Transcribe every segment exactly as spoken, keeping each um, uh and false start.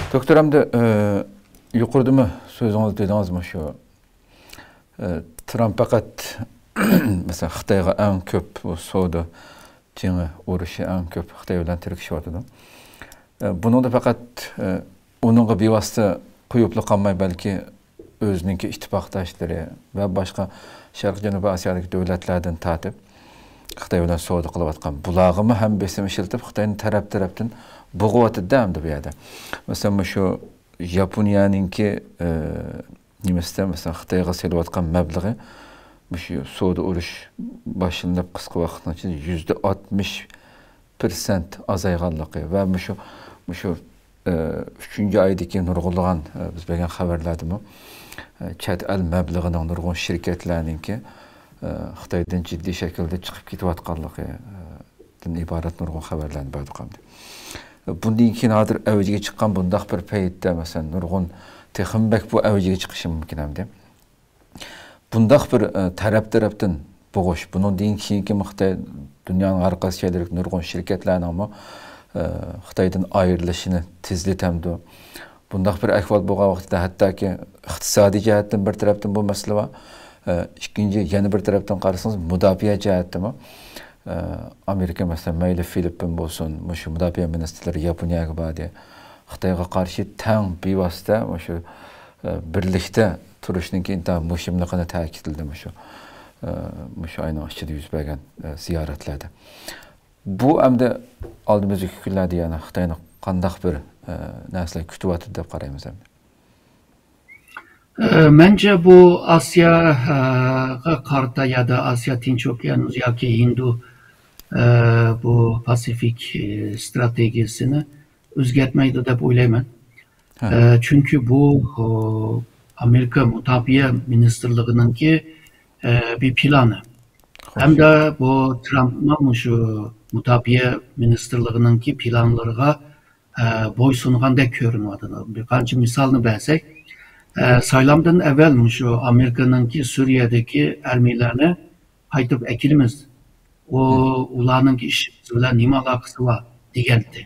دوكتور، ئەمدى، ئى، يۇقىرىدىمۇ سۆزىڭىزدە دېدىڭىز مۇشۇ، ئى، ترامپ پەقەت، مەسىلەن، خىتايغا ئەڭ كۆپ بۇ سودا جېڭى ئۇرۇشى، ئەڭ كۆپ خىتاي بىلەن تىركىشىۋاتىدۇ. ئى، بۇنىڭدا پەقەت، ئى، ئۇنىڭغا بىۋاسىتە قويۇپلا قالماي، بەلكى ئۆزىنىڭكى ئىتتىپاقداشلىرى ۋە باشقا شەرقىي جەنۇبىي ئاسىيادىكى دۆلەتلەردىن تارتىپ، خىتاي بىلەن سودا قىلىۋاتقان، بۇلارغىمۇ ھەم بېسىم ئىشلىتىپ، خىتاينى تەرەپ-تەرەپتىن بوغۇۋاتىدۇ ئەمدى بۇ يەردە. مەسىلەن، مۇشۇ ياپونىيەنىڭكى، ئى، نېمىسىدە، مەسىلەن، خىتايغا سېلىۋاتقان مەبلىغى مۇشۇ سودا ئۇرۇش باشلىنىپ قىسقا ۋاقىتنىڭ ئىچىدە يۈزدە ئاتمىش پىرسەنت ئازايغانلىقى ۋە مۇشۇ، مۇشۇ، ئى، ئۈچىنچى ئايدىكى نۇرغۇنلىغان، ئى، بىز بەرگەن خەۋەرلەردىمۇ، ئى، چەت ئەل مەبلىغىنىڭ نۇرغۇن شىركەتلەرنىڭكى، ئى، خىتايدىن جىددىي شەكىلدە چىقىپ كېتىۋاتقانلىقى، ئى، دىن ئىبارەت نۇرغۇن خەۋەرلەرنى بەردۇق ئەمدى. بۇندىن كېيىن ھازىر ئەۋجىگە چىققان بۇنداق بىر پەيتتە، مەسىلەن، نۇرغۇن تېخىمۇ بەك بۇ ئەۋجىگە چىقىشى مۇمكىن ئەمدى. بۇنداق بىر، ئە، تەرەپ-تەرەپتىن بوغۇش، بۇنىڭدىن كېيىنكى خىتاي دۇنيانىڭ ھەر قايسى جايلىرىدىكى نۇرغۇن شىركەتلەرنىڭمۇ، ئە، خىتايدىن ئايرىلىشىنى تېزلىتەمدۇ؟ بۇنداق بىر ئەھۋال بولغان ۋاقىتتا، ھەتتاكى ئىقتىسادىي جەھەتتىن بىر تەرەپتىن بۇ مەسىلە بار. ئە، ئىككىنچى، يەنە بىر تەرەپتىن قارىسىڭىز، مۇداپىئە جەھەتتىمۇ، ئە، ئامېرىكا، مەسىلەن، مەيلى فىلىپپىن بولسۇن، مۇشۇ مۇداپىئە مىنىستىرلىرى ياپونىيەگە باردى. خىتايغا قارشى تەڭ بىۋاسىتە مۇشۇ، ئە، بىرلىكتە تۇرۇشنىڭكى ئىنتايىن مۇھىملىقىنى تەكىتلىدى مۇشۇ، ئە، مۇشۇ ئاينىڭ ئىچىدە يۈز بەرگەن، ئە، زىيارەتلەردە. بۇ ئەمدى ئالدىمىزدىكى كۈنلەردە يەنە خىتاينى قانداق بىر، ئە، نەرسىلەر كۈتۈۋاتىدۇ دەپ قارايمىز ئەمدى؟ ئە، مەنچە بۇ ئاسىياغا قارىتا يا دا ئاسىيا تىنچ ئوكيان ياكى ھىندى، ئە، بۇ پاسىفىك، ئە، ستراتېگىيەسىنى ئۆزگەرتمەيدۇ دەپ ئويلايمەن. ھە. ئە، چۈنكى بۇ، ئۇ، ئامېرىكا مۇداپىئە مىنىستىرلىقىنىڭكى، ئە، بىر پىلانى. خوش. ھەمدە بۇ ترامپمۇ مۇشۇ مۇداپىئە مىنىستىرلىقىنىڭكى پىلانلىرىغا، ئە، بويسۇنغاندەك كۆرۈنۈۋاتىدۇ. بىر قانچە مىسالنى بەرسەك، ئە، سايلامدىن ئەۋۋەل مۇشۇ ئامېرىكىنىڭكى سۈرىيەدىكى ھەربىيلەرنى قايتۇرۇپ ئەكېلىمىز. ئۇ، ھە. ئۇلارنىڭكى ئىشىمىز بىلەن نېمە ئالاقىسى بار دېگەنتى.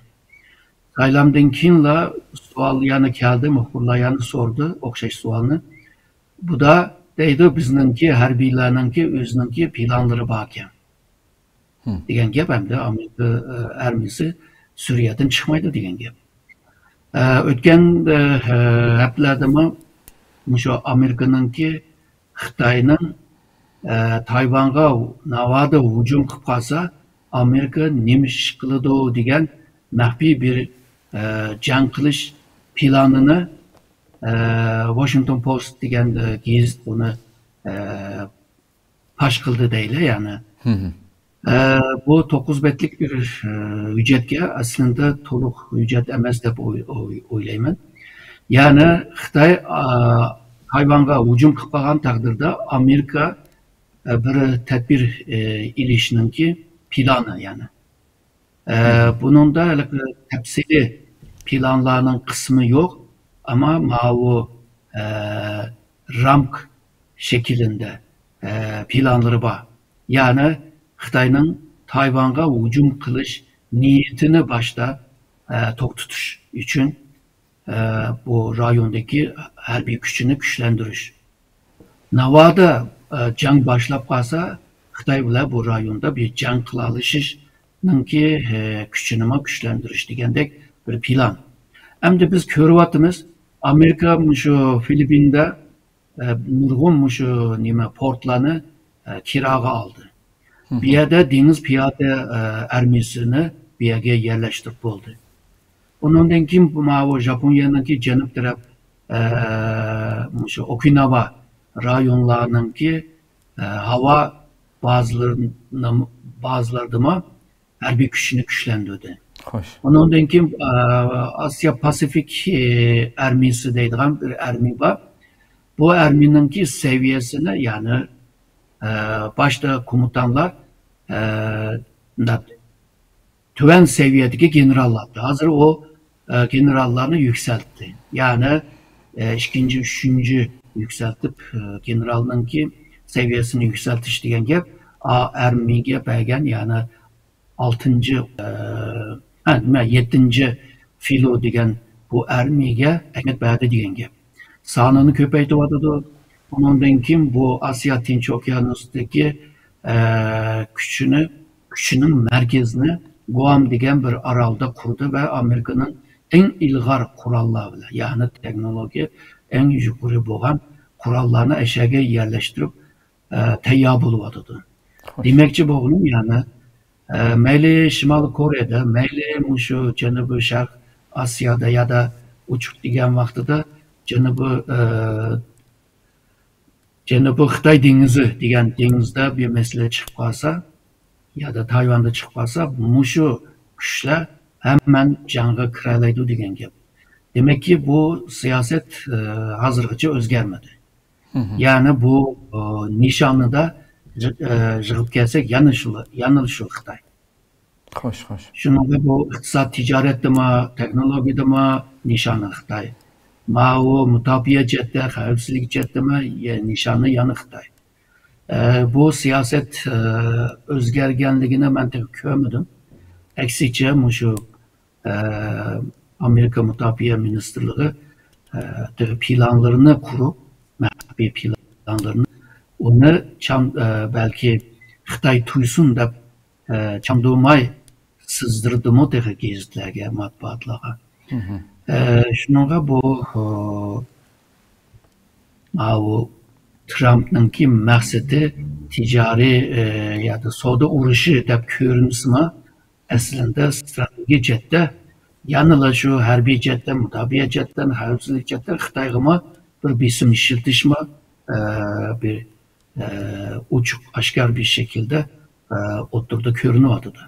سايلامدىن كېيىنلا سوئال يەنە كەلدى، مۇخبىرلار يەنە سورىدى ئوخشاش سوئالنى. بۇدا دەيدۇ، بىزنىڭكى ھەربىيلەرنىڭكى ئۆزىنىڭكى پىلانلىرى باركەن. ھىم. دېگەن گەپ، ھەمدە ئامېرىكا، ئە، ئارمىيىسى سۈرىيەدىن چىقمايدۇ دېگەن گەپ. ئە، ئۆتكەن، ئە، ھەپتىلەردىمۇ مۇشۇ ئامېرىكىنىڭكى خىتاينىڭ، ئە، تايۋانغا ناۋادا ھۇجۇم قىلىپ قالسا، ئامېرىكا نېمە ئىش قىلىدۇ دېگەن مەخپىي بىر، ئە، جەڭ قىلىش پىلانىنى، ئە، ۋاشىنگتون پوست دېگەن، ئە، گېزىت بۇنى، ئە، پاش قىلدى دەيلى، يەنى. ھىم. ئە، بۇ توققۇز بەتلىك بىر، ئە، ھۆججەتكە، ئەسلىندە تولۇق ھۆججەت ئەمەس دەپ ئوي-، ئوي-، ئويلايمەن. يەنى خىتاي، ئا، تايۋانغا ھۇجۇم قىلىپ قالغان تەقدىردە ئامېرىكا، ئە، بىر تەدبىر، ئە، ئېلىشنىڭكى پىلانى، يەنى. ئە، ھىم. بۇنىڭدا ھېلىقى تەپسىلىي پىلانلارنىڭ قىسمى يوق، ئەمما ماۋۇ، ئە، رامكا شەكلىندە، ئە، پىلانلىرى بار. يەنى خىتاينىڭ تايۋانغا ھۇجۇم قىلىش نىيىتىنى باشتا، ئە، توختىتىش ئۈچۈن، ئە، بۇ رايوندىكى ھەربىي كۈچىنى كۈچلەندۈرۈش. ناۋادا، ئە، جەڭ باشلاپ قالسا، خىتاي بىلەن بۇ رايوندا بىر جەڭ قىلالىشىشنىڭكى، ئە، كۈچىنىمۇ كۈچلەندۈرۈش دېگەندەك بىر پىلان. ئەمدى بىز كۆرۈۋاتىمىز، ئامېرىكا مۇشۇ فىلىپپىندا، ئە، نۇرغۇن مۇشۇ نېمە، پورتلارنى، ئە، كىراغا ئالدى. ھىم. بۇ يەردە دېڭىز پىيادە، ئە، ئارمىيىسىنى بۇ يەرگە يەرلەشتۈرۈپ بولدى. ئۇنىڭدىن كېيىن بۇ ماۋۇ ژاپونىيەنىڭكى جەنۇب تەرەپ، ئە، مۇشۇ ئوكىناۋا رايونلارنىڭكى، ئە، ھاۋا بازىلىرىنىڭ، بازىلىرىدىمۇ ھەربىي كۈچىنى كۈچلەندۈردى. خوش. ئۇنىڭدىن كېيىن، ئە، ئاسىيا پاسىفىك، ئە، ئارمىيىسى دەيدىغان بىر ئارمىيە بار. بۇ ئارمىيىنىڭكى سەۋىيەسىنى، يەنى، ئە، باشتا كومېندانلار، ئە، مۇنداق تۆۋەن سەۋىيەدىكى گېنېراللاردى. ھازىر ئۇ، ئە، گېنېراللارنى يۈكسەلتتى. يەنى، ئە، ئىككىنچى، ئۈچىنچى يۈكسەلتىپ، ئە، گېنېرالنىڭكى سەۋىيەسىنى يۈكسەلتىش دېگەن گەپ، ئا، ئارمىيەگە بەرگەن، يەنى ئالتىنچى، ئە، ھە، نېمە، يەتتىنچى فىلو دېگەن بۇ ئارمىيەگە ئەھمىيەت بەردى دېگەن گەپ. سانىنى كۆپەيتىۋاتىدۇ. ئۇنىڭدىن كېيىن بۇ ئاسىيا تىنچ ئوكيانۇسىدىكى، ئە، كۈچىنى، كۈچىنىڭ مەركىزىنى گۇئام دېگەن بىر ئارالدا قۇردى ۋە ئامېرىكىنىڭ ئەڭ ئىلغار قوراللار بىلەن، يەنى تېخنولوگىيە ئەڭ يۇقىرى بولغان قوراللارنى ئەشەگە يەرلەشتۈرۈپ، ئە، تەييار بولۇۋاتىدۇ. خوش. دېمەكچى بولغىنىم، يەنى، ئە، مەيلى شىمالىي كورېيەدە، مەيلى مۇشۇ جەنۇبىي شەرق ئاسىيادا يادا ئوچۇق دېگەن ۋاقتىدا جەنۇبىي، ئە، جەنۇبىي خىتاي دېڭىزى دېگەن دېڭىزدا بىر مەسىلە چىقىپ قالسا، يادا تايۋاندا چىقىپ قالسا، مۇشۇ كۈچلەر ھەممەن جەڭگە كىرەلەيدۇ دېگەن گەپ. دېمەككى، بۇ سىياسەت، ئە، ھازىرغىچە ئۆزگەرمىدى. مھم. يەنى بۇ، ئە، نىشانىدا جىق-، ئە، جىغىپ كەلسەك، يەنە شۇ، يەنە شۇ خىتاي. خوش، خوش. شۇنىڭغا بۇ ئىقتىساد، تىجارەتتىمۇ، تېخنولوگىيەدىمۇ نىشانى خىتاي. ماۋۇ مۇداپىئە جەھەتتە، خەۋپسىزلىك جەھەتتىمۇ يە-، نىشانى يەنە خىتاي. ئە، بۇ سىياسەت، ئە، ئۆزگەرگەنلىكىنى مەن تېخى كۆرمىدىم. ئەكسىچە، مۇشۇ، ئە، ئامېرىكا مۇداپىئە مىنىستىرلىقى، ئە، تېخى پىلانلىرىنى قۇرۇپ، مەخپىي پىلانلىرىنى، ئۇنى چام-، ئە، بەلكى خىتاي تۇيسۇن دەپ، ئە، چامدۇرماي سىزدۇردىمۇ تېخى گېزىتلەرگە، مەتبۇئاتلارغا. مھم. ئە، شۇنىڭغا بۇ، ئۇ، ماۋۇ ترامپنىڭكى مەقسىتى تىجارىي، ئە، يادا سودا ئۇرۇشى دەپ كۆرۈنسىمۇ، ئەسلىندە ستراتېگىيە جەھەتتە يەنىلا شۇ ھەربىي جەھەتتىن، مۇداپىئە جەھەتتىن، خەۋپسىزلىك جەھەتتىن خىتايغىمۇ بىر بېسىم ئىشلىتىشمۇ، ئە، بىر، ئە، ئوچۇق، ئاشكارا بىر شەكىلدە، ئە، ئوتتۇرىدا كۆرۈنۈۋاتىدۇ.